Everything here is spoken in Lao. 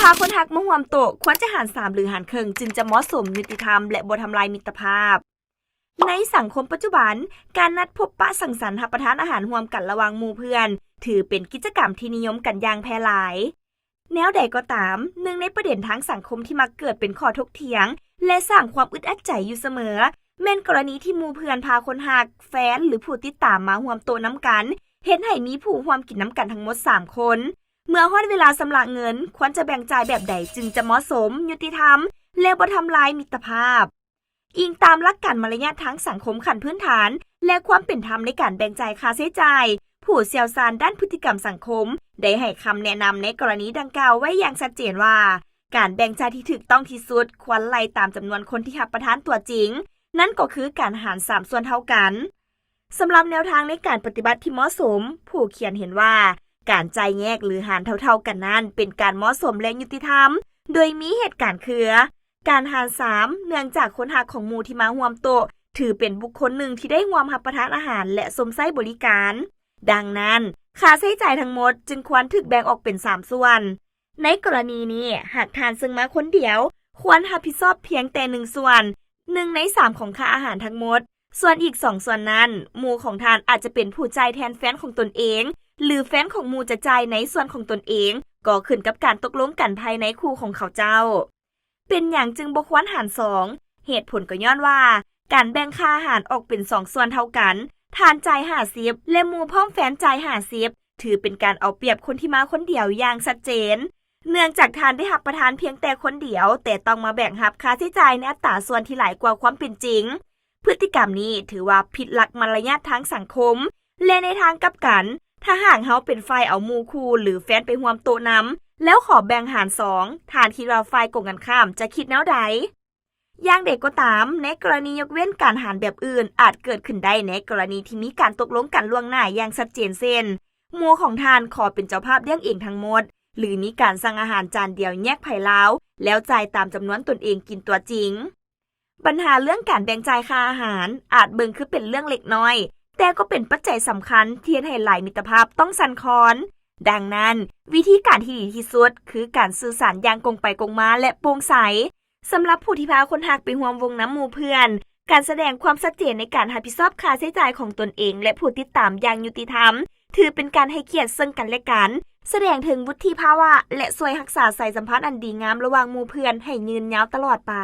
ພາຄົນຮັກມາຮ່ວມໂຕະ ຄວນຈະຫານສາມ ຫຼື ຫານເຄິ່ງ ຈຶ່ງຈະເໝາະສົມ, ຍຸຕິທຳ ແລະ ບໍ່ທຳລາຍມິດຕະພາບ. ໃນສັງຄົມປັດຈຸບັນ, ການນັດພົບປະສັງສັນຮັບປະທານອາຫານຮ່ວມກັນລະຫວ່າງໝູ່ເພື່ອນ ຖືເປັນກິດຈະກຳທີ່ນິຍົມກັນຢ່າງແຜ່ຫຼາຍ. ແນວໃດກໍຕາມ, ໜຶ່ງໃນປະເດັນທາງສັງຄົມທີ່ມັກເກີດເປັນຂໍ້ຖົກຖຽງ ແລະ ສ້າງຄວາມອຶດອັດໃຈຢູ່ສະເໝີ ແມ່ນກໍລະນີທີ່ໝູ່ເພື່ອນພາຄົນຮັກ, ແຟນ ຫຼື ຜູ້ຕິດຕາມມາຮ່ວມໂຕະນຳກັນ, ເຮັດໃຫ້ມີຜູ້ຮ່ວມກິນນຳກັນທັງໝົດສາມຄົນ. ເມື່ອຮອດເວລາຊຳລະເງິນ, ຄວນຈະແບ່ງຈ່າຍແບບໃດຈຶ່ງຈະເໝາະສົມ, ຍຸຕິທຳ ແລະ ບໍ່ທຳລາຍມິດຕະພາບ? ອີງຕາມຫຼັກການມາລະຍາດທາງສັງຄົມຂັ້ນພື້ນຖານ ແລະ ຄວາມເປັນທຳໃນການແບ່ງຈ່າຍຄ່າໃຊ້ຈ່າຍ, ຜູ້ຊ່ຽວຊານດ້ານພຶດຕິກຳສັງຄົມ ໄດ້ໃຫ້ຄຳແນະນຳໃນກໍລະນີດັ່ງກ່າວໄວ້ຢ່າງຊັດເຈນວ່າ ການແບ່ງຈ່າຍທີ່ຖືກຕ້ອງທີ່ສຸດຄວນໄລ່ຕາມຈຳນວນຄົນທີ່ຮັບປະທານຕົວຈິງ, ນັ້ນກໍຄືການຫານສາມສ່ວນເທົ່າກັນ. ສຳລັບແນວທາງໃນການປະຕິບັດທີ່ເໝາະສົມ, ຜູ້ຂຽນເຫັນວ່າ ການຈ່າຍແຍກ ຫຼື ຫານເທົ່າໆກັນນັ້ນ ເປັນການເໝາະສົມ ແລະ ຍຸຕິທຳ, ໂດຍມີເຫດການຄື ການຫານສາມ ເນື່ອງຈາກຄົນຮັກຂອງໝູ່ທີ່ມາຮ່ວມໂຕະ ຖືເປັນບຸກຄົນໜຶ່ງທີ່ໄດ້ຮ່ວມຮັບປະທານອາຫານ ແລະ ຊົມໃຊ້ບໍລິການ. ດັ່ງນັ້ນ, ຄ່າໃຊ້ຈ່າຍທັງໝົດຈຶ່ງຄວນຖືກແບ່ງອອກເປັນສາມສ່ວນ. ໃນກໍລະນີນີ້, ຫາກທ່ານເຊິ່ງມາຄົນດຽວ, ຄວນຮັບຜິດຊອບພຽງແຕ່ໜຶ່ງສ່ວນ, ໜຶ່ງໃນສາມຂອງຄ່າອາຫານທັງໝົດ. ສ່ວນອີກສອງສ່ວນນັ້ນ, ໝູ່ຂອງທ່ານອາດຈະເປັນຜູ້ຈ່າຍແທນແຟນຂອງຕົນເອງ, ຫຼື ແຟນຂອງໝູ່ຈະຈ່າຍໃນສ່ວນຂອງຕົນເອງ, ກໍຂຶ້ນກັບການຕົກລົງກັນພາຍໃນຄູ່ຂອງເຂົາເຈົ້າ. ເປັນຫຍັງຈຶ່ງບໍ່ຄວນຫານສອງ? ເຫດຜົນກໍຍ້ອນວ່າ ການແບ່ງຄ່າອາຫານອອກເປັນສອງສ່ວນເທົ່າກັນ, ທ່ານຈ່າຍຫ້າສິບ ແລະ ໝູ່ພ້ອມແຟນຈ່າຍຫ້າສິບ ຖືເປັນການເອົາປຽບຄົນທີ່ມາຄົນດຽວຢ່າງຊັດເຈນ. ເນື່ອງຈາກທ່ານໄດ້ຮັບປະທານພຽງແຕ່ຄົນດຽວ, ແຕ່ຕ້ອງມາແບກຮັບຄ່າໃຊ້ຈ່າຍໃນອັດຕາສ່ວນທີ່ຫຼາຍກວ່າຄວາມເປັນຈິງ. ພຶດຕິກຳນີ້ຖືວ່າຜິດຫຼັກມາລະຍາດທາງສັງຄົມ ແລະ ໃນທາງກັບກັນ, ຖ້າຫາກເຮົາເປັນຝ່າຍເອົາໝູ່ຄູ່ ຫຼື ແຟນໄປຮ່ວມໂຕະນຳ ແລ້ວຂໍແບ່ງຫານສອງ, ທ່ານຄິດວ່າຝ່າຍກົງກັນຂ້າມຈະຄິດແນວໃດ? ຢ່າງໃດກໍຕາມ, ໃນກໍລະນີຍົກເວັ້ນການຫານແບບອື່ນ ອາດເກີດຂຶ້ນໄດ້ໃນກໍລະນີທີ່ມີການຕົກລົງກັນລ່ວງໜ້າຢ່າງຊັດເຈນ ເຊັ່ນ ໝູ່ຂອງທ່ານຂໍເປັນເຈົ້າພາບລ້ຽງເອງທັງໝົດ ຫຼື ມີການສັ່ງອາຫານຈານດຽວແຍກໃຜລາວ ແລ້ວຈ່າຍຕາມຈຳນວນຕົນເອງກິນຕົວຈິງ. ບັນຫາເລື່ອງການແບ່ງຈ່າຍຄ່າອາຫານອາດເບິ່ງຄືເປັນເລື່ອງເລັກນ້ອຍ, ແຕ່ກໍເປັນປັດໄຈສຳຄັນທີ່ເຮັດໃຫ້ຫຼາຍມິດຕະພາບຕ້ອງສັ່ນຄອນ. ດັ່ງນັ້ນ, ວິທີການທີ່ດີທີ່ສຸດຄືການສື່ສານຢ່າງກົງໄປກົງມາ ແລະ ໂປ່ງໃສ. ສຳລັບຜູ້ທີ່ພາຄົນຮັກໄປຮ່ວມວົງນຳໝູ່ເພື່ອນ, ການສະແດງຄວາມຊັດເຈນໃນການຮັບຜິດຊອບຄ່າໃຊ້ຈ່າຍຂອງຕົນເອງ ແລະ ຜູ້ຕິດຕາມຢ່າງຍຸຕິທຳ ຖືເປັນການໃຫ້ກຽດເຊິ່ງກັນແລະກັນ, ສະແດງເຖິງວຸດທິພາວະ ແລະ ຊ່ວຍຮັກສາສາຍສຳພັນອັນດີງາມລະຫວ່າງໝູ່ເພື່ອນໃຫ້ຍືນຍາວຕະຫຼອດໄປ.